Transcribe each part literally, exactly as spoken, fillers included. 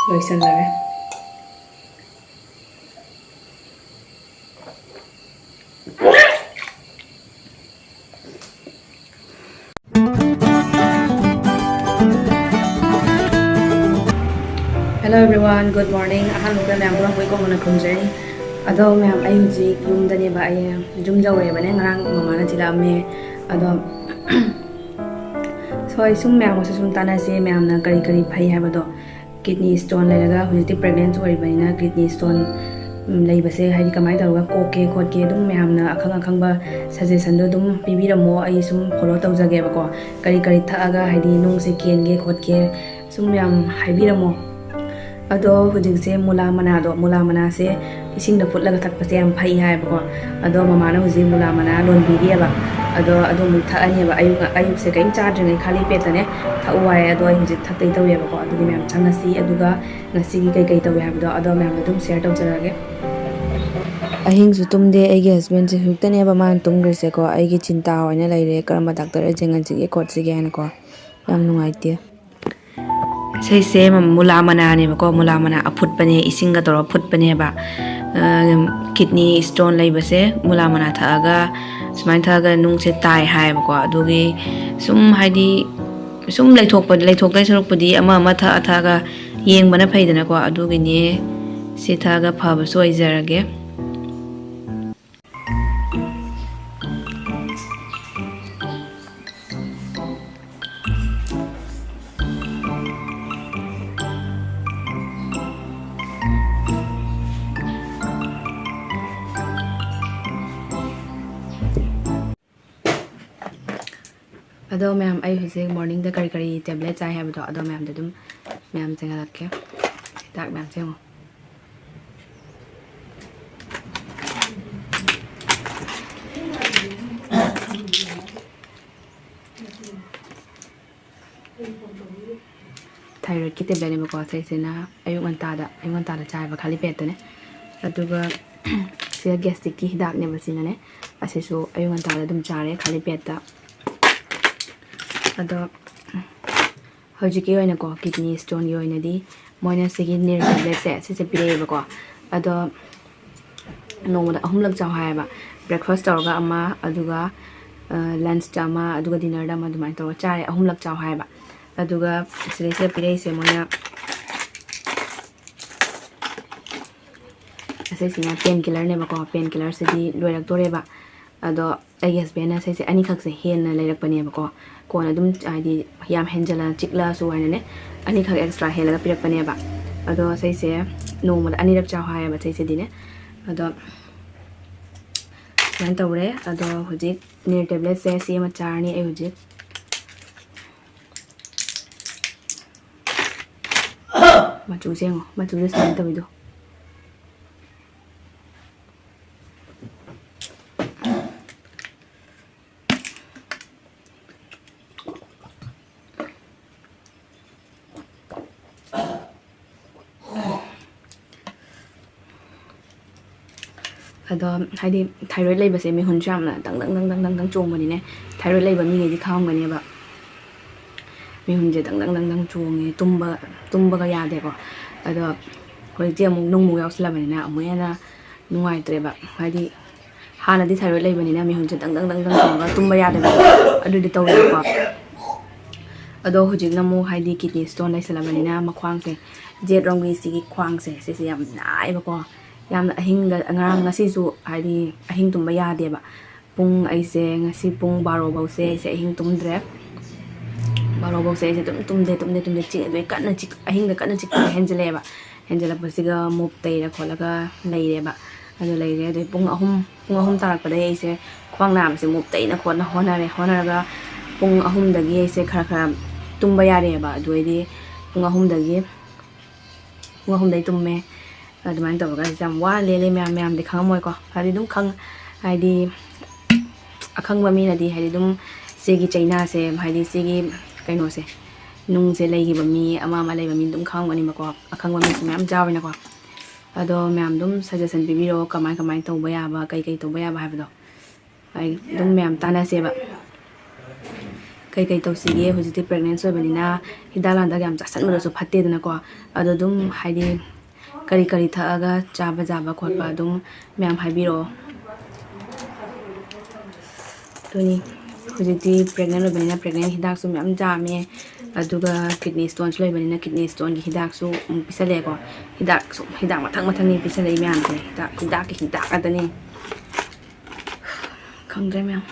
ꯂꯣꯏꯁꯤꯜꯂꯒꯦ꯫ Hello everyone, good morning. ꯑꯍꯥꯟꯕꯗ ꯃꯌꯥꯝ ꯄꯨꯝꯅꯃꯛꯄꯨ ꯏꯀꯣꯛ ꯀꯣꯛꯅ ꯈꯨꯔꯨꯝꯖꯔꯤ꯫ ꯑꯗꯣ ꯃꯌꯥꯝ, ꯑꯩ ꯍꯧꯖꯤꯛ ꯌꯨꯝꯗꯅꯦꯕ, ꯑꯩ ꯌꯨꯝ ꯌꯧꯔꯦꯕꯅꯦ, ꯉꯔꯥꯡ ꯃꯃꯥꯅ ꯊꯤꯜꯂꯛꯑꯝꯃꯦ꯫ ꯑꯗꯣ ꯍꯣꯏ, ꯁꯨꯝ ꯃꯌꯥꯝꯒꯁꯨ ꯁꯨꯝ ꯇꯥꯟꯅꯁꯤ, ꯃꯌꯥꯝꯅ ꯀꯔꯤ ꯀꯔꯤ ꯐꯩ ꯍꯥꯏꯕꯗꯣ꯫ Kidney stone ꯂꯩꯔꯒ ꯍꯧꯖꯤꯛꯇꯤ pregnant ꯑꯣꯏꯔꯤꯕꯅꯤꯅ kidney stone ꯂꯩꯕꯁꯦ ꯍꯥꯏꯗꯤ ꯀꯃꯥꯏꯅ ꯇꯧꯔꯒ ꯀꯣꯛꯀꯦ ꯈꯣꯠꯀꯦ, ꯑꯗꯨꯝ ꯃꯌꯥꯝꯅ ꯑꯈꯪ ꯑꯈꯪꯕ suggestionꯗꯣ ꯑꯗꯨꯝ ꯄꯤꯕꯤꯔꯝꯃꯣ, ꯑꯩ ꯁꯨꯝ follow ꯇꯧꯖꯒꯦꯕꯀꯣ꯫ ꯀꯔꯤ ꯀꯔꯤ ꯊꯛꯑꯒ ꯍꯥꯏꯗꯤ ꯅꯨꯡꯁꯦ ꯀꯦꯟꯒꯦ ꯈꯣꯠꯀꯦ ꯁꯨꯝ ꯌꯥꯝ ꯍꯥꯏꯕꯤꯔꯝꯃꯣ꯫ ꯑꯗꯣ ꯍꯧꯖꯤꯛꯁꯦ ꯃꯨꯂꯥ ꯃꯅꯥꯗꯣ, ꯃꯨꯂꯥ ꯃꯅꯥꯁꯦ ꯏꯁꯤꯡꯗ ꯐꯨꯠꯂꯒ ꯊꯛꯄꯁꯦ ꯌꯥꯝ ꯐꯩ ꯍꯥꯏꯌꯦꯕꯀꯣ꯫ ꯑꯗꯣ ꯃꯃꯥꯅ ꯍꯧꯖꯤꯛ ꯃꯨꯂꯥ ꯃꯅꯥ ꯂꯣꯟꯕꯤꯔꯤꯑꯕ꯫ ꯑꯗꯣ ꯑꯗꯨ ꯑꯃꯨꯛ ꯊꯛꯑꯅꯦꯕ꯫ ꯑꯌꯨꯛ, ꯑꯌꯨꯛꯁꯦ ꯀꯔꯤꯝ ꯆꯥꯗ꯭ꯔꯤꯉꯩ ꯈꯥꯂꯤ ꯄꯦꯠꯇꯅꯦ ꯊꯛꯎ ꯍꯥꯏꯌꯦ꯫ ꯑꯗꯣ ꯑꯩ ꯍꯧꯖꯤꯛ ꯊꯛꯇꯣꯏ ꯇꯧꯋꯦꯕꯀꯣ꯫ ꯑꯗꯨꯗꯤ ꯃꯌꯥꯝ ꯆꯪꯉꯁꯤ꯫ ꯑꯗꯨꯒ ꯉꯁꯤꯒꯤ ꯀꯩꯀꯩ ꯇꯧꯋꯦ ꯍꯥꯏꯕꯗꯣ ꯑꯗꯣ ꯃꯌꯥꯝꯗ ꯑꯗꯨꯝ share ꯇꯧꯖꯔꯛꯑꯒꯦ꯫ ꯑꯍꯤꯡꯁꯨ ꯇꯨꯝꯗꯦ ꯑꯩꯒꯤ husbandꯁꯦ꯫ ꯍꯧꯖꯤꯛꯇꯅꯦꯕ ꯃꯥꯅ ꯇꯨꯝꯈ꯭ꯔꯤꯁꯦꯀꯣ꯫ ꯑꯩꯒꯤ ꯆꯤꯟꯇꯥ ꯑꯣꯏꯅ ꯂꯩꯔꯦ, ꯀꯔꯝꯕ doctor ꯌꯦꯡꯍꯟꯁꯤꯒꯦ ꯈꯣꯠꯁꯤꯒꯦ ꯍꯥꯏꯅꯀꯣ꯫ ꯌꯥꯝ ꯅꯨꯡꯉꯥꯏꯇꯦ꯫ ꯏꯁꯩꯁꯦ ꯃꯨꯂꯥ ꯃꯅꯥꯅꯦꯕꯀꯣ, ꯃꯨꯂꯥ ꯃꯅꯥ ꯑꯐꯨꯠꯄꯅꯦ, ꯏꯁꯤꯡꯒ ꯇꯧꯔꯒ ꯐꯨꯠꯄꯅꯦꯕ꯫ ꯑ, kidney stone ꯂꯩꯕꯁꯦ ꯃꯨꯂꯥ ꯃꯅꯥ ꯊꯛꯑꯒ, ꯁꯨꯃꯥꯏꯅ ꯊꯛꯑꯒ ꯅꯨꯡꯁꯦ ꯇꯥꯏ ꯍꯥꯏꯌꯦꯕꯀꯣ꯫ ꯑꯗꯨꯒꯤ ꯁꯨꯝ ꯍꯥꯏꯗꯤ ꯁꯨꯝ ꯂꯩꯊꯣꯛꯄ, ꯂꯩꯊꯣꯛꯇꯣꯏ ꯁꯔꯨꯛꯄꯨꯗꯤ ꯑꯃ ꯑꯃ ꯊꯛꯑ ꯊꯛꯑꯒ ꯌꯦꯡꯕꯅ ꯐꯩꯗꯅꯀꯣ꯫ ꯑꯗꯨꯒꯤꯅꯦ ꯁꯤ ꯊꯛꯑꯒ ꯐꯕꯁꯨ ꯑꯣꯏꯖꯔꯒꯦ꯫ ꯑꯗꯣ ꯃꯌꯥꯝ, ꯑꯩ ꯍꯧꯖꯤꯛ morningꯗ ꯀꯔꯤ ꯀꯔꯤ tablet ꯆꯥꯏ ꯍꯥꯏꯕꯗꯣ ꯑꯗꯣ ꯃꯌꯥꯝꯗ ꯑꯗꯨꯝ ꯃꯌꯥꯝ ꯆꯦꯡꯍꯜꯂꯛꯀꯦ꯫ ꯍꯤꯗꯥꯛ ꯃꯌꯥꯝꯁꯦ ꯌꯦꯡꯉꯣ꯫ Thyroidꯀꯤ tabletꯅꯦꯕꯀꯣ꯫ ꯁꯤꯁꯤꯅ ꯑꯌꯨꯛ ꯉꯟꯇꯥꯗ, ꯑꯌꯨꯛ ꯉꯟꯇꯥꯗ ꯆꯥꯏꯕ ꯈꯥꯂꯤ ꯄꯦꯠꯇꯅꯦ꯫ ꯑꯗꯨꯒ ꯁꯤꯗ gastricꯀꯤ ꯍꯤꯗꯥꯛꯅꯦꯕ ꯁꯤꯅꯅꯦ꯫ ꯑꯁꯤꯁꯨ ꯑꯌꯨꯛ ꯉꯟꯇꯥꯗ ꯑꯗꯨꯝ ꯆꯥꯔꯦ ꯈꯥꯂꯤ ꯄꯦꯠꯇ꯫ ꯑꯗꯣ ꯍꯧꯖꯤꯛꯀꯤ ꯑꯣꯏꯅꯀꯣ, ꯀꯤꯗꯅꯤ ꯁ꯭ꯇꯣꯟꯒꯤ ꯑꯣꯏꯅꯗꯤ ꯃꯣꯏꯅ ꯁꯤꯒꯤ ꯅꯤꯔ ꯇꯦꯕ꯭ꯂꯦꯠꯁꯦ ꯁꯤꯁꯦ ꯄꯤꯔꯛꯑꯦꯕꯀꯣ꯫ ꯑꯗꯣ ꯅꯣꯡꯃꯗ ꯑꯍꯨꯝꯂꯛ ꯆꯥꯎ ꯍꯥꯏꯌꯦꯕ꯫ ꯕ꯭ꯔꯦꯛꯐꯥꯁ ꯇꯧꯔꯒ ꯑꯃ, ꯑꯗꯨꯒ ꯂꯟꯁꯇ ꯑꯃ, ꯑꯗꯨꯒ ꯗꯤꯅꯔꯗ ꯑꯃ, ꯑꯗꯨꯃꯥꯏꯅ ꯇꯧꯔꯒ ꯆꯥꯔꯦ꯫ ꯑꯍꯨꯝꯂꯛ ꯆꯥꯎ ꯍꯥꯏꯌꯦꯕ꯫ ꯑꯗꯨꯒ ꯁꯤꯗꯩꯁꯤꯗ ꯄꯤꯔꯛꯏꯁꯦ ꯃꯣꯏꯅ, ꯑꯁꯤꯁꯤꯅ ꯄꯦꯟ ꯀꯤꯂꯔꯅꯦꯕꯀꯣ꯫ ꯄꯦꯟ ꯀꯤꯂꯔꯁꯤꯗꯤ ꯂꯣꯏꯔꯛꯇꯣꯔꯦꯕ꯫ ꯑꯗꯣ ꯑꯩꯒꯤ ꯍꯁꯕꯦꯟꯅ ꯁꯤꯁꯦ ꯑꯅꯤꯈꯛꯁꯦ ꯍꯦꯟꯅ ꯂꯩꯔꯛꯄꯅꯦꯕꯀꯣ꯫ ꯀꯣꯟꯅ ꯑꯗꯨꯝ, ꯍꯥꯏꯗꯤ, ꯌꯥꯝ ꯍꯦꯟꯖꯜꯂ ꯆꯤꯛꯂꯛꯑꯁꯨ ꯍꯥꯏꯅꯅꯦ, ꯑꯅꯤꯈꯛ ꯑꯦꯛꯁꯇ꯭ꯔꯥ ꯍꯦꯜꯂꯒ ꯄꯤꯔꯛꯄꯅꯦꯕ꯫ ꯑꯗꯣ ꯁꯤꯁꯦ ꯅꯣꯡꯃꯗ ꯑꯅꯤꯔꯛ ꯆꯥꯎ ꯍꯥꯏꯌꯦꯕ ꯁꯤꯁꯤꯗꯤꯅꯦ꯫ ꯑꯗꯣ ꯁꯨꯃꯥꯏꯅ ꯇꯧꯔꯦ꯫ ꯑꯗꯣ ꯍꯧꯖꯤꯛ ꯅꯤꯔ ꯇꯦꯕ꯭ꯂꯦꯠꯁꯦ ꯁꯤ ꯑꯃ ꯆꯥꯔꯅꯤ ꯑꯩ ꯍꯧꯖꯤꯛ꯫ ꯃꯆꯨꯁꯦ ꯌꯦꯡꯉꯣ, ꯃꯆꯨꯁꯦ ꯁꯨꯃꯥꯏꯅ ꯇꯧꯋꯤꯗꯣ꯫ ꯑꯗꯣ ꯍꯥꯏꯗꯤ ꯊꯥꯏꯔꯣꯏꯗ ꯂꯩꯕꯁꯦ ꯃꯤꯍꯨꯟꯁꯨ ꯌꯥꯝꯅ ꯗꯪ ꯗꯪ ꯗꯪ ꯗꯪ ꯗꯪ ꯗꯪ ꯆꯣꯡꯕꯅꯤꯅꯦ꯫ ꯊꯥꯏꯔꯣꯏꯗ ꯂꯩꯕ ꯃꯤꯈꯩꯗꯤ ꯈꯪꯉꯝꯒꯅꯦꯕ꯫ ꯃꯤꯍꯨꯟꯁꯦ ꯗꯪ ꯗꯪ ꯗꯪ ꯗꯪ ꯆꯣꯡꯉꯦ, ꯇꯨꯝꯕ, ꯇꯨꯝꯕꯒ ꯌꯥꯗꯦꯀꯣ꯫ ꯑꯗꯣ ꯍꯧꯖꯤꯛꯇꯤ ꯑꯃꯨꯛ ꯅꯨꯡꯃꯨꯛ ꯌꯥꯎꯁꯜꯂꯕꯅꯤꯅ ꯑꯃꯨꯛ ꯍꯦꯟꯅ ꯅꯨꯡꯉꯥꯏꯇ꯭ꯔꯦꯕ꯫ ꯍꯥꯏꯗꯤ ꯍꯥꯟꯅꯗꯤ ꯊꯥꯏꯔꯣꯏꯗ ꯂꯩꯕꯅꯤꯅ ꯃꯤꯍꯨꯟꯁꯦ ꯗꯪ ꯗꯪ ꯗꯪ ꯗꯪ ꯆꯣꯡꯉꯒ ꯇꯨꯝꯕ ꯌꯥꯗꯕ, ꯑꯗꯨꯗꯤ ꯇꯧꯋꯦꯕꯀꯣ꯫ ꯑꯗꯣ ꯍꯧꯖꯤꯛꯅ ꯑꯃꯨꯛ ꯍꯥꯏꯗꯤ ꯀꯤꯗꯅꯤ ꯁ꯭ꯇꯣꯟ ꯂꯩꯁꯜꯂꯕꯅꯤꯅ ꯃꯈ꯭ꯋꯥꯡꯁꯦ, ꯖꯦꯠ ꯔꯣꯝꯒꯤ ꯁꯤꯒꯤ ꯈ꯭ꯋꯥꯡꯁꯦ ꯁꯤꯁꯦ ꯌꯥꯝ ꯅꯥꯏꯌꯦꯕꯀꯣ꯫ ꯌꯥꯝꯅ ꯑꯍꯤꯡꯗ, ꯉꯔꯥꯡ, ꯉꯁꯤꯁꯨ ꯍꯥꯏꯗꯤ ꯑꯍꯤꯡ ꯇꯨꯝꯕ ꯌꯥꯗꯦꯕ꯫ ꯄꯨꯡ ꯑꯩꯁꯦ ꯉꯁꯤ ꯄꯨꯡ ꯕꯥꯔꯣ ꯐꯥꯎꯁꯦ ꯑꯩꯁꯦ ꯑꯍꯤꯡ ꯇꯨꯝꯗ꯭ꯔꯦ꯫ ꯕꯥꯔꯣ ꯐꯥꯎꯁꯦ ꯑꯩꯁꯦ ꯑꯗꯨꯝ ꯇꯨꯝꯗꯦ, ꯇꯨꯝꯗꯦ, ꯇꯨꯝꯗꯦ꯫ ꯆꯤꯛ-, ꯑꯗꯨꯗꯩ ꯀꯟꯅ ꯆꯤꯛ-, ꯑꯍꯤꯡꯗ ꯀꯟꯅ ꯆꯤꯛꯄꯁꯦ ꯍꯦꯟꯖꯜꯂꯛꯑꯦꯕ꯫ ꯍꯦꯟꯖꯜꯂꯛꯄꯁꯤꯒ ꯃꯣꯞ ꯇꯩꯔ ꯈꯣꯠꯂꯒ ꯂꯩꯔꯦꯕ꯫ ꯑꯗꯨ ꯂꯩꯔꯦ꯫ ꯑꯗꯩ ꯄꯨꯡ ꯑꯍꯨꯝ, ꯄꯨꯡ ꯑꯍꯨꯝ ꯇꯥꯔꯛꯄꯗꯒꯤ ꯑꯩꯁꯦ ꯈ꯭ꯋꯥꯡ ꯅꯥꯕꯁꯦ ꯃꯣꯞ ꯇꯩꯅ ꯈꯣꯠꯅ ꯍꯣꯠꯅꯔꯦ꯫ ꯍꯣꯠꯅꯔꯒ ꯄꯨꯡ ꯑꯍꯨꯝꯗꯒꯤ ꯑꯩꯁꯦ ꯈꯔ ꯈꯔ ꯇꯨꯝꯕ ꯌꯥꯔꯦꯕ꯫ ꯑꯗꯨ ꯑꯩꯗꯤ ꯄꯨꯡ ꯑꯍꯨꯝꯗꯒꯤ, ꯄꯨꯡ ꯑꯍꯨꯝꯗꯒꯤ ꯇꯨꯝꯃꯦ꯫ ꯑꯗꯨꯃꯥꯏꯅ ꯇꯧꯔꯒ ꯑꯩꯁꯦ ꯌꯥꯝ ꯋꯥꯅ ꯂꯦꯜꯂꯦ꯫ ꯃꯌꯥꯝ, ꯃꯌꯥꯝꯗꯤ ꯈꯪꯉꯝꯃꯣꯏꯀꯣ꯫ ꯍꯥꯏꯗꯤ ꯑꯗꯨꯝ ꯈꯪ-, ꯍꯥꯏꯗꯤ ꯑꯈꯪꯕ ꯃꯤꯅꯗꯤ ꯍꯥꯏꯗꯤ ꯑꯗꯨꯝ ꯁꯤꯒꯤ ꯆꯩꯅꯥꯁꯦ, ꯍꯥꯏꯗꯤ ꯁꯤꯒꯤ ꯀꯩꯅꯣꯁꯦ, ꯅꯨꯡꯁꯦ ꯂꯩꯈꯤꯕ ꯃꯤ, ꯑꯃ ꯑꯃ ꯂꯩꯕ ꯃꯤ ꯑꯗꯨꯝ ꯈꯪꯉꯝꯒꯅꯤꯕꯀꯣ꯫ ꯑꯈꯪꯕ ꯃꯤꯁꯨ ꯃꯌꯥꯝ ꯌꯥꯎꯋꯤꯅꯀꯣ꯫ ꯑꯗꯣ ꯃꯌꯥꯝ ꯑꯗꯨꯝ ꯁꯖꯦꯁꯟ ꯄꯤꯕꯤꯔꯛꯑꯣ, ꯀꯃꯥꯏ ꯀꯃꯥꯏ ꯇꯧꯕ ꯌꯥꯕ, ꯀꯩ ꯀꯩ ꯇꯧꯕ ꯌꯥꯕ ꯍꯥꯏꯕꯗꯣ꯫ ꯑꯩ ꯑꯗꯨꯝ ꯃꯌꯥꯝ ꯇꯥꯟꯅꯁꯦꯕ꯫ ꯀꯩꯀꯩ ꯇꯧꯁꯤꯒꯦ? ꯍꯧꯖꯤꯛꯇꯤ ꯄ꯭ꯔꯦꯒꯅꯦꯟꯁꯤ ꯑꯣꯏꯕꯅꯤꯅ ꯍꯤꯗꯥꯛ ꯂꯥꯡꯊꯛ ꯌꯥꯝ ꯆꯥꯁꯟꯕꯗꯁꯨ ꯐꯠꯇꯦꯗꯅꯀꯣ꯫ ꯑꯗꯣ ꯑꯗꯨꯝ ꯍꯥꯏꯗꯤ ꯀꯔꯤ ꯀꯔꯤ ꯊꯛꯑꯒ ꯆꯥꯕ ꯌꯥꯕ ꯈꯣꯠꯄ ꯑꯗꯨꯝ ꯃꯌꯥꯝ ꯍꯥꯏꯕꯤꯔꯛꯑꯣ꯫ ꯑꯗꯨꯅꯤ, ꯍꯧꯖꯤꯛꯇꯤ ꯄ꯭ꯔꯦꯒꯅꯦꯟ ꯑꯣꯏꯕꯅꯤꯅ ꯄ꯭ꯔꯦꯒꯅꯦꯟ ꯍꯤꯗꯥꯛꯁꯨ ꯃꯌꯥꯝ ꯆꯥꯝꯃꯦ꯫ ꯑꯗꯨꯒ ꯀꯤꯗꯅꯤ ꯁ꯭ꯇꯣꯟꯁꯨ ꯂꯩꯕꯅꯤꯅ ꯀꯤꯗꯅꯤ ꯁ꯭ꯇꯣꯟꯒꯤ ꯍꯤꯗꯥꯛꯁꯨ ꯑꯃꯨꯛ ꯄꯤꯁꯜꯂꯛꯑꯦꯀꯣ꯫ ꯍꯤꯗꯥꯛ ꯁꯨꯝ ꯍꯤꯗꯥꯛ ꯃꯊꯪ ꯃꯊꯪꯅꯤ ꯄꯤꯁꯜꯂꯛꯏ ꯃꯌꯥꯝꯁꯦ꯫ ꯍꯤꯗꯥꯛ, ꯍꯤꯗꯥꯛꯀꯤ ꯍꯤꯗꯥꯛ ꯉꯥꯛꯇꯅꯤ꯫ ꯈꯪꯗ꯭ꯔꯦ ꯃꯌꯥꯝ꯫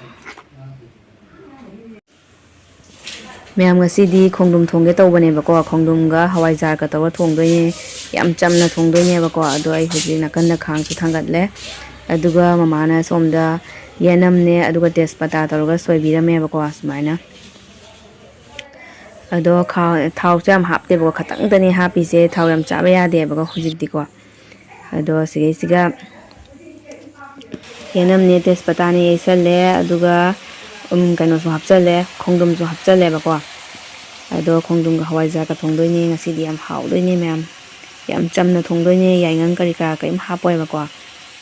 ꯃꯌꯥꯝ, ꯉꯁꯤꯗꯤ ꯈꯣꯡꯗ꯭ꯔꯨꯝ ꯊꯣꯡꯒꯦ ꯇꯧꯕꯅꯦꯕꯀꯣ꯫ ꯈꯣꯡꯗ꯭ꯔꯨꯝꯒ ꯍꯋꯥꯏꯖꯥꯔꯒ ꯇꯧꯔ ꯊꯣꯡꯗꯣꯏꯅꯦ꯫ ꯌꯥꯝ ꯆꯝꯅ ꯊꯣꯡꯗꯣꯏꯅꯦꯕꯀꯣ꯫ ꯑꯗꯣ ꯑꯩ ꯍꯧꯖꯤꯛ ꯅꯥꯀꯟꯗ ꯈꯥꯡꯁꯨ ꯊꯥꯡꯒꯠꯂꯦ꯫ ꯑꯗꯨꯒ ꯃꯃꯥꯅ ꯁꯣꯝꯗ ꯌꯦꯅꯝꯅꯦ, ꯑꯗꯨꯒ ꯇꯦꯖꯄꯇꯥ ꯇꯧꯔꯒ ꯁꯣꯏꯕꯤꯔꯝꯃꯦꯕꯀꯣ, ꯁꯨꯃꯥꯏꯅ꯫ ꯑꯗꯣ ꯈꯥ-, ꯊꯥꯎꯁꯨ ꯌꯥꯝ ꯍꯥꯞꯇꯦꯕꯀꯣ, ꯈꯇꯪꯗꯅꯦ ꯍꯥꯞꯄꯤꯁꯦ꯫ ꯊꯥꯎ ꯌꯥꯝ ꯆꯥꯕ ꯌꯥꯗꯦꯕꯀꯣ ꯍꯧꯖꯤꯛꯇꯤꯀꯣ꯫ ꯑꯗꯣ ꯁꯤꯗꯩꯁꯤꯒ ꯌꯦꯅꯝꯅꯦ, ꯇꯦꯖꯄꯇꯥꯅꯦ ꯌꯩꯁꯜꯂꯦ, ꯑꯗꯨꯒ, ꯎꯝ, ꯀꯩꯅꯣꯁꯨ ꯍꯥꯞꯆꯜꯂꯦ, ꯈꯣꯡꯗ꯭ꯔꯨꯝꯁꯨ ꯍꯥꯞꯆꯜꯂꯦꯕꯀꯣ꯫ ꯑꯗꯣ ꯈꯣꯡꯗ꯭ꯔꯨꯝꯒ ꯍꯋꯥꯏꯖꯥꯔꯒ ꯊꯣꯡꯗꯣꯏꯅꯦ ꯉꯁꯤꯗꯤ꯫ ꯌꯥꯝ ꯍꯥꯎꯗꯣꯏꯅꯦ ꯃꯌꯥꯝ, ꯌꯥꯝ ꯆꯝꯅ ꯊꯣꯡꯗꯣꯏꯅꯦ꯫ ꯌꯥꯏꯉꯪ ꯀꯔꯤ ꯀꯔꯥ ꯀꯔꯤꯝ ꯍꯥꯞꯄꯣꯏꯕꯀꯣ꯫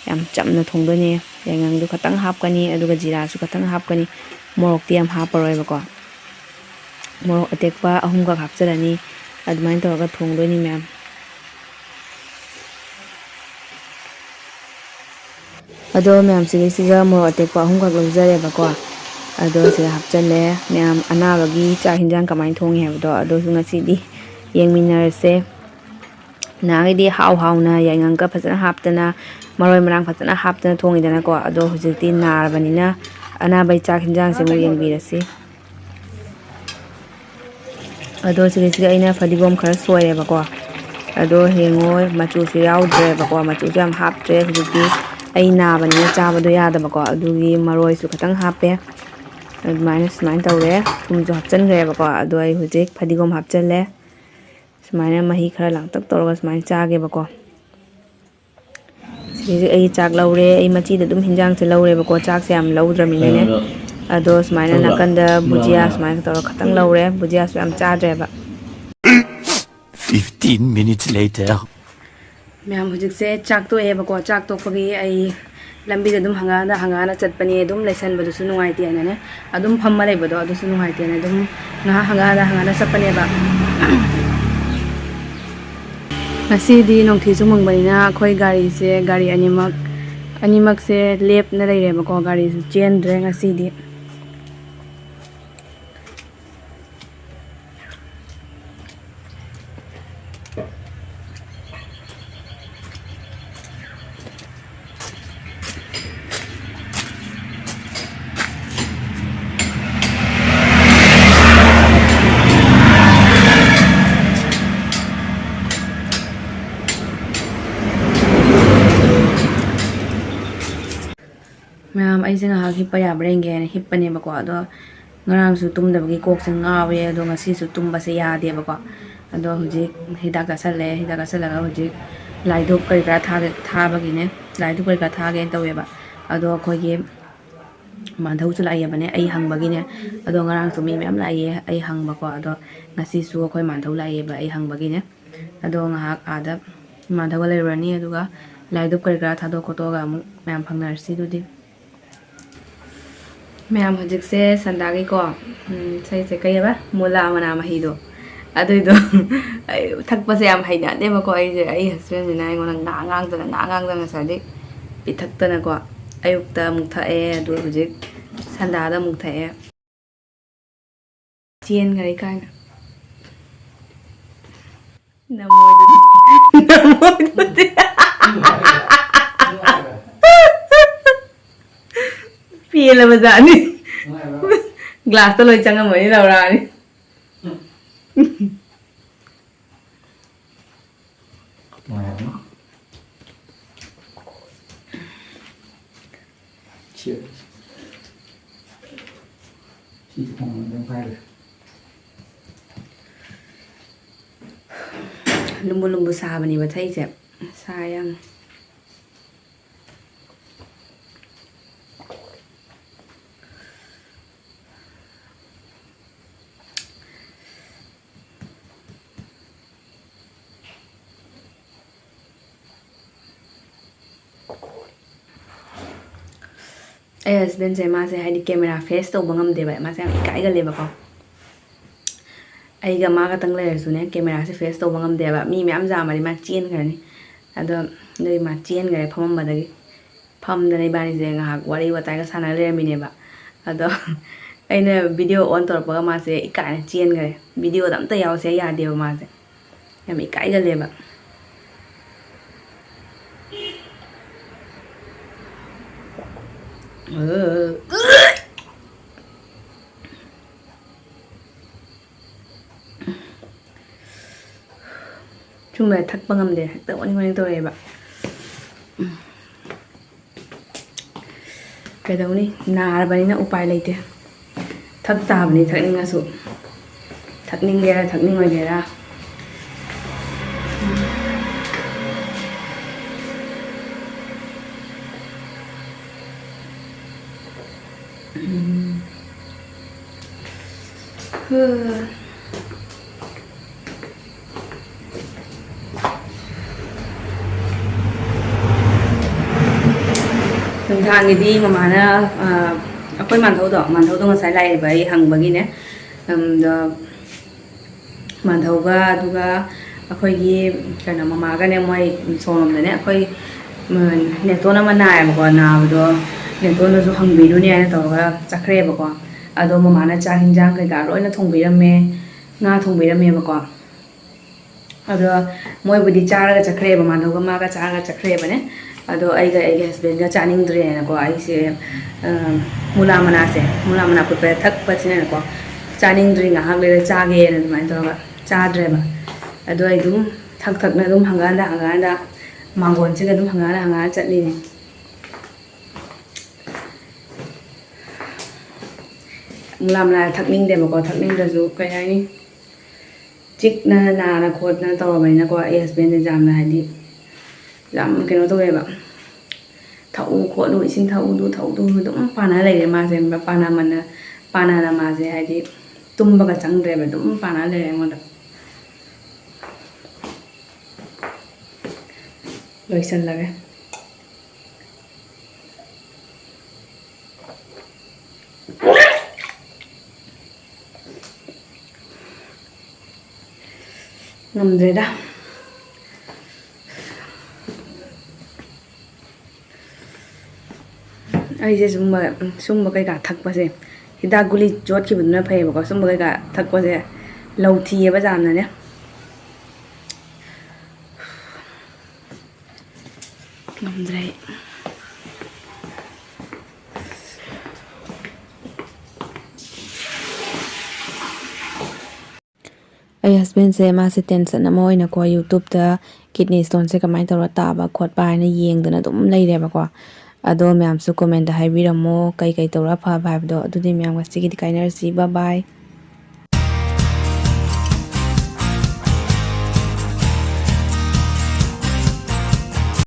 ꯌꯥꯝ ꯆꯝꯅ ꯊꯣꯡꯗꯣꯏꯅꯦ꯫ ꯌꯥꯏꯉꯪꯗꯨ ꯈꯇꯪ ꯍꯥꯞꯀꯅꯤ, ꯑꯗꯨꯒ ꯖꯤꯔꯥꯁꯨ ꯈꯇꯪ ꯍꯥꯞꯀꯅꯤ꯫ ꯃꯣꯔꯣꯛꯇꯤ ꯌꯥꯝ ꯍꯥꯞꯄꯔꯣꯏꯕꯀꯣ꯫ ꯃꯣꯔꯣꯛ ꯑꯇꯦꯛꯄ ꯑꯍꯨꯝꯈꯛ ꯍꯥꯞꯆꯤꯜꯂꯅꯤ꯫ ꯑꯗꯨꯃꯥꯏꯅ ꯇꯧꯔꯒ ꯊꯣꯡꯗꯣꯏꯅꯤ ꯃꯌꯥꯝ꯫ ꯑꯗꯣ ꯃꯌꯥꯝ, ꯁꯤꯒꯤꯁꯤꯒ ꯃꯣꯔꯣꯛ ꯑꯇꯦꯛꯄ ꯑꯍꯨꯝꯈꯛ ꯂꯧꯖꯔꯦꯕꯀꯣ꯫ ꯑꯗꯣ ꯁꯤꯗ ꯍꯥꯞꯆꯜꯂꯦ꯫ ꯃꯌꯥꯝ, ꯑꯅꯥꯕꯒꯤ ꯆꯥꯛ ꯍꯤꯟꯖꯥꯡ ꯀꯃꯥꯏꯅ ꯊꯣꯡꯉꯤ ꯍꯥꯏꯕꯗꯣ ꯑꯗꯨꯁꯨ ꯉꯁꯤꯗꯤ ꯌꯦꯡꯃꯤꯟꯅꯔꯁꯦ꯫ ꯅꯍꯥꯟꯈꯩꯗꯤ ꯍꯥꯎ ꯍꯥꯎꯅ ꯌꯥꯏꯉꯪꯒ ꯐꯖꯅ ꯍꯥꯞꯇꯅ, ꯃꯔꯣꯏ ꯃꯔꯥꯡ ꯐꯖꯅ ꯍꯥꯞꯇꯅ ꯊꯣꯡꯉꯤꯗꯅꯀꯣ꯫ ꯑꯗꯣ ꯍꯧꯖꯤꯛꯇꯤ ꯅꯥꯔꯕꯅꯤꯅ ꯑꯅꯥꯕꯩ ꯆꯥꯛ ꯍꯤꯟꯖꯥꯡꯁꯦ ꯑꯃꯨꯛ ꯌꯦꯡꯕꯤꯔꯁꯤ꯫ ꯑꯗꯣ ꯁꯤꯗꯩꯁꯤꯗ ꯑꯩꯅ ꯐꯗꯤꯒꯣꯝ ꯈꯔ ꯁꯣꯏꯔꯦꯕꯀꯣ꯫ ꯑꯗꯣ ꯌꯦꯡꯉꯣ, ꯃꯆꯨꯁꯨ ꯌꯥꯎꯗ꯭ꯔꯦꯕꯀꯣ, ꯃꯆꯨꯁꯨ ꯌꯥꯝ ꯍꯥꯞꯇ꯭ꯔꯦ꯫ ꯍꯧꯖꯤꯛꯇꯤ ꯑꯩ ꯅꯥꯕꯅꯤꯅ ꯆꯥꯕꯗꯣ ꯌꯥꯗꯕꯀꯣ, ꯑꯗꯨꯒꯤ ꯃꯔꯣꯏꯁꯨ ꯈꯤꯇꯪ ꯍꯥꯞꯄꯦ꯫ ꯑꯗꯨꯃꯥꯏꯅ, ꯁꯨꯃꯥꯏꯅ ꯇꯧꯔꯦ꯫ ꯊꯨꯝꯁꯨ ꯍꯥꯞꯆꯤꯟꯈ꯭ꯔꯦꯕꯀꯣ꯫ ꯑꯗꯣ ꯑꯩ ꯍꯧꯖꯤꯛ ꯐꯗꯤꯒꯣꯝ ꯍꯥꯞꯆꯤꯜꯂꯦ꯫ ꯁꯨꯃꯥꯏꯅ ꯃꯍꯤ ꯈꯔ ꯂꯥꯡꯇꯛ ꯇꯧꯔꯒ ꯁꯨꯃꯥꯏꯅ ꯆꯥꯒꯦꯕꯀꯣ꯫ ꯁꯤꯗꯩꯁꯤꯗ ꯑꯩ ꯆꯥꯛ ꯂꯧꯔꯦ꯫ ꯑꯩ ꯃꯆꯤꯗ ꯑꯗꯨꯝ ꯍꯤꯟꯖꯥꯡꯁꯦ ꯂꯧꯔꯦꯕꯀꯣ, ꯆꯥꯛꯁꯦ ꯌꯥꯝ ꯂꯧꯗ꯭ꯔꯃꯤꯅꯅꯦ꯫ ꯑꯗꯣ ꯁꯨꯃꯥꯏꯅ ꯅꯥꯀꯟꯗ ꯕꯨꯖꯤꯌꯥ ꯁꯨꯃꯥꯏꯅ ꯇꯧꯔꯒ ꯈꯇꯪ ꯂꯧꯔꯦ꯫ ꯕꯨꯖꯤꯌꯥꯁꯨ ꯌꯥꯝ ꯆꯥꯗ꯭ꯔꯦꯕ꯫ Fifteen minutes later. ꯃꯌꯥꯝ, ꯍꯧꯖꯤꯛꯁꯦ ꯆꯥꯛ ꯇꯣꯛꯑꯦꯕꯀꯣ꯫ ꯆꯥꯛ ꯇꯣꯛꯄꯒꯤ ꯑꯩ ꯂꯝꯕꯤꯗ ꯑꯗꯨꯝ ꯍꯪꯒꯥꯗ ꯍꯪꯒꯥꯅ ꯆꯠꯄꯅꯦ, ꯑꯗꯨꯝ ꯂꯩꯁꯟꯕꯗꯨꯁꯨ ꯅꯨꯡꯉꯥꯏꯇꯦꯅꯅꯦ, ꯑꯗꯨꯝ ꯐꯝꯃ ꯂꯩꯕꯗꯣ ꯑꯗꯨꯁꯨ ꯅꯨꯡꯉꯥꯏꯇꯦꯅ ꯑꯗꯨꯝ ꯉꯥꯏꯍꯥꯛ ꯍꯪꯒꯥꯗ ꯍꯪꯒꯥꯅ ꯆꯠꯄꯅꯦꯕ꯫ ꯉꯁꯤꯗꯤ ꯅꯣꯡꯊꯤ ꯆꯨꯃꯪꯕꯅꯤꯅ ꯑꯩꯈꯣꯏ ꯒꯥꯔꯤꯁꯦ, ꯒꯥꯔꯤ ꯑꯅꯤꯃꯛ, ꯑꯅꯤꯃꯛꯁꯦ ꯂꯦꯞꯅ ꯂꯩꯔꯦꯕꯀꯣ, ꯒꯥꯔꯤꯁꯨ ꯆꯦꯟꯗ꯭ꯔꯦ ꯉꯁꯤꯗꯤ꯫ ꯃꯌꯥꯝ, ꯑꯩꯁꯦ ꯉꯥꯏꯍꯥꯛ ꯍꯤꯞꯄ ꯌꯥꯕ꯭ꯔꯥ ꯌꯦꯡꯒꯦ ꯍꯥꯏꯅ ꯍꯤꯞꯄꯅꯦꯕꯀꯣ꯫ ꯑꯗꯣ ꯉꯔꯥꯡꯁꯨ ꯇꯨꯝꯗꯕꯒꯤ ꯀꯣꯛꯁꯦ ꯉꯥꯎꯋꯦ, ꯑꯗꯣ ꯉꯁꯤꯁꯨ ꯇꯨꯝꯕꯁꯦ ꯌꯥꯗꯦꯕꯀꯣ꯫ ꯑꯗꯣ ꯍꯧꯖꯤꯛ ꯍꯤꯗꯥꯛ ꯆꯥꯁꯜꯂꯦ, ꯍꯤꯗꯥꯛ ꯆꯥꯁꯜꯂꯒ ꯍꯧꯖꯤꯛ ꯂꯥꯏ ꯙꯨꯞ ꯀꯔꯤ ꯀꯔꯥ ꯊꯥꯒꯦ, ꯊꯥꯕꯒꯤꯅꯦ, ꯂꯥꯏ ꯙꯨꯞ ꯀꯔꯤ ꯀꯔꯥ ꯊꯥꯒꯦꯅ ꯇꯧꯋꯦꯕ꯫ ꯑꯗꯣ ꯑꯩꯈꯣꯏꯒꯤ ꯃꯥꯙꯧꯁꯨ ꯂꯥꯛꯑꯦꯕꯅꯦ ꯑꯩ ꯍꯪꯕꯒꯤꯅꯦ꯫ ꯑꯗꯣ ꯉꯔꯥꯡꯁꯨ ꯃꯤ ꯃꯌꯥꯝ ꯂꯥꯛꯑꯦ ꯑꯩ ꯍꯪꯕꯀꯣ꯫ ꯑꯗꯣ ꯉꯁꯤꯁꯨ ꯑꯩꯈꯣꯏ ꯃꯥꯙꯧ ꯂꯥꯛꯑꯦꯕ ꯑꯩ ꯍꯪꯕꯒꯤꯅꯦ꯫ ꯑꯗꯣ ꯉꯥꯏꯍꯥꯛ ꯑꯥꯗ ꯃꯥꯙꯧꯒ ꯂꯩꯔꯨꯔꯅꯤ, ꯑꯗꯨꯒ ꯂꯥꯏ ꯙꯨꯞ ꯀꯔꯤ ꯀꯔꯥ ꯊꯥꯗꯣꯛ ꯈꯣꯠꯇꯣꯛꯑꯒ ꯑꯃꯨꯛ ꯃꯌꯥꯝ ꯐꯪꯅꯔꯁꯤ ꯑꯗꯨꯗꯤ꯫ ꯃꯌꯥꯝ, ꯍꯧꯖꯤꯛꯁꯦ ꯁꯟꯗꯥꯒꯤꯀꯣ, ꯎꯝ, ꯏꯁꯩꯁꯦ ꯀꯩ ꯍꯥꯏꯕ? ꯃꯨꯂꯥ ꯃꯅꯥ ꯃꯍꯤꯗꯣ, ꯑꯗꯨꯏꯗꯣ ꯑꯩ ꯊꯛꯄꯁꯦ ꯌꯥꯝ ꯍꯩꯅꯗꯦꯕꯀꯣ꯫ ꯑꯩꯁꯦ, ꯑꯩ ꯍꯁꯕꯦꯟꯁꯤꯅ ꯑꯩꯉꯣꯟꯗ ꯉꯥꯡ ꯉꯥꯡꯗꯅ, ꯉꯥꯡ ꯉꯥꯡꯗꯅ ꯉꯁꯥꯏꯗꯩ ꯄꯤꯊꯛꯇꯅꯀꯣ꯫ ꯑꯌꯨꯛꯇ ꯑꯃꯨꯛ ꯊꯛꯑꯦ, ꯑꯗꯨꯒ ꯍꯧꯖꯤꯛ ꯁꯟꯗꯥꯗ ꯑꯃꯨꯛ ꯊꯛꯑꯦ꯫ ꯆꯦꯟꯈ꯭ꯔꯦ ꯀꯥꯏꯅ꯫ ꯅꯃꯣꯏꯗꯨꯗꯤ꯫ ꯅꯃꯣꯏꯗꯨꯗꯤ꯫ ꯄꯦꯜꯂꯕꯖꯥꯠꯅꯤ꯫ ꯒ꯭ꯂꯥꯁꯇ ꯂꯣꯏ ꯆꯪꯉꯝꯃꯅꯤ ꯂꯧꯔꯛꯑꯅꯤ꯫ ꯅꯨꯡꯉꯥꯏꯔꯝꯅꯤ꯫ Cheers꯫ ꯁꯤꯁꯨ ꯊꯝꯃꯒ ꯑꯗꯨꯝ ꯄꯥꯏꯔꯦ꯫ ꯂꯨꯝꯕꯨ ꯂꯨꯝꯕꯨ ꯁꯥꯕꯅꯦꯕ ꯊꯛꯏꯁꯦ꯫ ꯁꯥꯏ ꯌꯥꯝ꯫ ꯑꯩ husbandꯁꯦ, ꯃꯥꯁꯦ ꯍꯥꯏꯗꯤ camera face ꯇꯧꯕ ꯉꯝꯗꯦꯕ, ꯃꯥꯁꯦ ꯌꯥꯝ ꯏꯀꯥꯏꯒꯜꯂꯦꯕꯀꯣ꯫ ꯑꯩꯒ ꯃꯥ ꯈꯛꯇꯪ ꯂꯩꯔꯁꯨꯅꯦ, cameraꯁꯦ face ꯇꯧꯕ ꯉꯝꯗꯦꯕ, ꯃꯤ ꯃꯌꯥꯝ ꯌꯥꯝꯃꯗꯤ ꯃꯥ ꯆꯦꯟꯈ꯭ꯔꯅꯤ꯫ ꯑꯗꯣ ꯑꯗꯨꯒꯤ ꯃꯥ ꯆꯦꯟꯈ꯭ꯔꯦ ꯐꯝꯃꯝꯕꯗꯒꯤ꯫ ꯐꯝꯗꯅ ꯏꯕꯥꯅꯤꯁꯦ ꯉꯥꯏꯍꯥꯛ ꯋꯥꯔꯤ ꯋꯥꯇꯥꯏꯒ ꯁꯥꯟꯅ ꯂꯩꯔꯝꯃꯤꯅꯦꯕ꯫ ꯑꯗꯣ ꯑꯩꯅ video on ꯇꯧꯔꯛꯄꯒ ꯃꯥꯁꯦ ꯏꯀꯥꯏꯅ ꯆꯦꯟꯈ꯭ꯔꯦ꯫ Videoꯗ ꯑꯝꯇ ꯌꯥꯎꯁꯦ ꯌꯥꯗꯦꯕ ꯃꯥꯁꯦ, ꯌꯥꯝ ꯏꯀꯥꯏꯒꯜꯂꯦꯕ꯫ ꯁꯨꯝꯕ ꯊꯛꯄ ꯉꯝꯗꯦ, ꯍꯦꯛꯇ ꯑꯣꯅꯤꯡ ꯑꯣꯅꯤꯡ ꯇꯧꯔꯛꯑꯦꯕ꯫ ꯀꯩꯗꯧꯅꯤ, ꯅꯥꯔꯕꯅꯤꯅ ꯎꯄꯥꯏ ꯂꯩꯇꯦ꯫ ꯊꯛ ꯇꯥꯕꯅꯤ, ꯊꯛꯅꯤꯡꯉꯁꯨ꯫ ꯊꯛꯅꯤꯡꯒꯦꯔꯥ ꯊꯛꯅꯤꯡꯉꯣꯏꯒꯦꯔꯥ꯫ ꯎꯝ꯫ ꯍꯨ꯫ ꯅꯨꯡꯗꯥꯡꯒꯤꯗꯤ ꯃꯃꯥꯅ, ꯑ, ꯑꯩꯈꯣꯏ ꯃꯥꯟꯙꯧꯗꯣ, ꯃꯥꯟꯙꯧꯗꯣ ꯉꯁꯥꯏ ꯂꯥꯛꯑꯦꯕ, ꯑꯩ ꯍꯪꯕꯒꯤꯅꯦ꯫ ꯑꯝ, ꯑꯗꯣ ꯃꯥꯟꯙꯧꯒ, ꯑꯗꯨꯒ ꯑꯩꯈꯣꯏꯒꯤ ꯀꯩꯅꯣ, ꯃꯃꯥꯒꯅꯦ, ꯃꯣꯏ ꯁꯣꯝꯂꯣꯝꯗꯅꯦ, ꯑꯩꯈꯣꯏ, ꯎꯝ, ꯅꯦꯇꯣꯟ ꯑꯃ ꯅꯥꯏꯌꯦꯕꯀꯣ, ꯅꯥꯕꯗꯣ ꯅꯦꯇꯣꯟꯗꯁꯨ ꯍꯪꯕꯤꯔꯨꯅꯦ ꯍꯥꯏꯅ ꯇꯧꯔꯒ ꯆꯠꯈ꯭ꯔꯦꯕꯀꯣ꯫ ꯑꯗꯣ ꯃꯃꯥꯅ ꯆꯥꯛ ꯍꯤꯟꯖꯥꯡ ꯀꯩꯀꯥ ꯂꯣꯏꯅ ꯊꯣꯡꯕꯤꯔꯝꯃꯦ, ꯉꯥ ꯊꯣꯡꯕꯤꯔꯝꯃꯦꯕꯀꯣ꯫ ꯑꯗꯣ ꯃꯣꯏꯕꯨꯗꯤ ꯆꯥꯔꯒ ꯆꯠꯈ꯭ꯔꯦꯕ, ꯃꯥꯟꯙꯧꯒ ꯃꯥꯒ ꯆꯥꯔꯒ ꯆꯠꯈ꯭ꯔꯦꯕꯅꯦ꯫ ꯑꯗꯣ ꯑꯩꯒ ꯑꯩꯒꯤ husbandꯒ ꯆꯥꯅꯤꯡꯗ꯭ꯔꯦꯅꯀꯣ, ꯑꯩꯁꯦ, ꯑ, ꯃꯨꯂꯥ ꯃꯅꯥꯁꯦ, ꯃꯨꯂꯥ ꯃꯅꯥ ꯐꯨꯠꯄꯗ ꯊꯛꯄꯁꯤꯅꯅꯦꯀꯣ, ꯆꯥꯅꯤꯡꯗ꯭ꯔꯤ, ꯉꯥꯏꯍꯥꯛ ꯂꯩꯔ ꯆꯥꯒꯦꯅ ꯑꯗꯨꯃꯥꯏꯅ ꯇꯧꯔꯒ ꯆꯥꯗ꯭ꯔꯦꯕ꯫ ꯑꯗꯣ ꯑꯩ ꯑꯗꯨꯝ ꯊꯛ ꯊꯛꯅ ꯑꯗꯨꯝ ꯍꯪꯒꯠ ꯍꯟꯗ, ꯍꯪꯒꯠ ꯍꯟꯗ, ꯃꯥꯡꯒꯣꯟꯁꯤꯗ ꯑꯗꯨꯝ ꯍꯪꯒꯠ ꯍꯟꯗ, ꯍꯪꯒꯠ ꯍꯟꯗ ꯆꯠꯂꯤꯅꯦ꯫ ꯃꯨꯂꯥ ꯃꯅꯥ ꯊꯛꯅꯤꯡꯗꯦꯕꯀꯣ, ꯊꯛꯅꯤꯡꯗ꯭ꯔꯁꯨ ꯀꯩ ꯍꯥꯏꯅꯤ, ꯆꯤꯛꯅ ꯅꯥꯅ ꯈꯣꯠꯅ ꯇꯧꯔꯕꯅꯤꯅꯀꯣ, ꯑꯩ husbandꯁꯦ ꯌꯥꯝꯅ ꯍꯥꯏꯗꯤ ꯌꯥꯝ ꯀꯩꯅꯣ ꯇꯧꯋꯦꯕ, "ꯊꯛꯎ ꯈꯣꯠꯂꯨ, ꯏꯁꯤꯡ ꯊꯛꯎꯗꯨ ꯊꯛꯎꯗꯨ" ꯑꯗꯨꯝ ꯄꯥꯟꯅ ꯂꯩꯔꯦ ꯃꯥꯁꯦ꯫ ꯄꯥꯟꯅꯃꯟꯅ, ꯄꯥꯟꯅꯅ ꯃꯥꯁꯦ ꯍꯥꯏꯗꯤ ꯇꯨꯝꯕꯒ ꯆꯪꯗ꯭ꯔꯦꯕ, ꯑꯗꯨꯝ ꯄꯥꯟꯅ ꯂꯩꯔꯦ ꯑꯩꯉꯣꯟꯗ꯫ ꯂꯣꯏꯁꯜꯂꯒꯦ꯫ ꯉꯝꯗ꯭ꯔꯦꯗ꯫ ꯑꯩꯁꯦ ꯁꯨꯝꯕ ꯁꯨꯝꯕ ꯀꯩꯀꯥ ꯊꯛꯄꯁꯦ, ꯍꯤꯗꯥꯛ ꯒꯨꯂꯤ ꯆꯣꯠꯈꯤꯕꯗꯨꯅ ꯐꯩꯌꯦꯕꯀꯣ꯫ ꯁꯨꯝꯕ ꯀꯩꯀꯥ ꯊꯛꯄꯁꯦ ꯂꯧ ꯊꯤꯌꯦꯕ ꯌꯥꯝꯅꯅꯦ꯫ ꯉꯝꯗ꯭ꯔꯦ ꯑꯩ꯫ ꯑꯩ ꯍꯁꯕꯦꯟꯁꯦ ꯃꯥꯁꯦ ꯇꯦꯟꯁꯟ ꯑꯃ ꯑꯣꯏꯅꯀꯣ, ꯌꯨꯇ꯭ꯌꯨꯕꯇ ꯀꯤꯗꯅꯤ ꯁ꯭ꯇꯣꯟꯁꯦ ꯀꯃꯥꯏꯅ ꯇꯧꯔ ꯇꯥꯕ ꯈꯣꯠꯄ ꯍꯥꯏꯅ ꯌꯦꯡꯗꯅ ꯑꯗꯨꯝ ꯂꯩꯔꯦꯕꯀꯣ꯫ ꯑꯗꯣ ꯃꯌꯥꯝꯁꯨ ꯀꯣꯃꯦꯟꯗ ꯍꯥꯏꯕꯤꯔꯝꯃꯣ, ꯀꯩ ꯀꯩ ꯇꯧꯔ ꯐꯕ ꯍꯥꯏꯕꯗꯣ꯫ ꯑꯗꯨꯗꯤ ꯃꯌꯥꯝ ꯉꯁꯤꯒꯤꯗꯤ ꯀꯥꯏꯅꯔꯁꯤ, bye bye꯫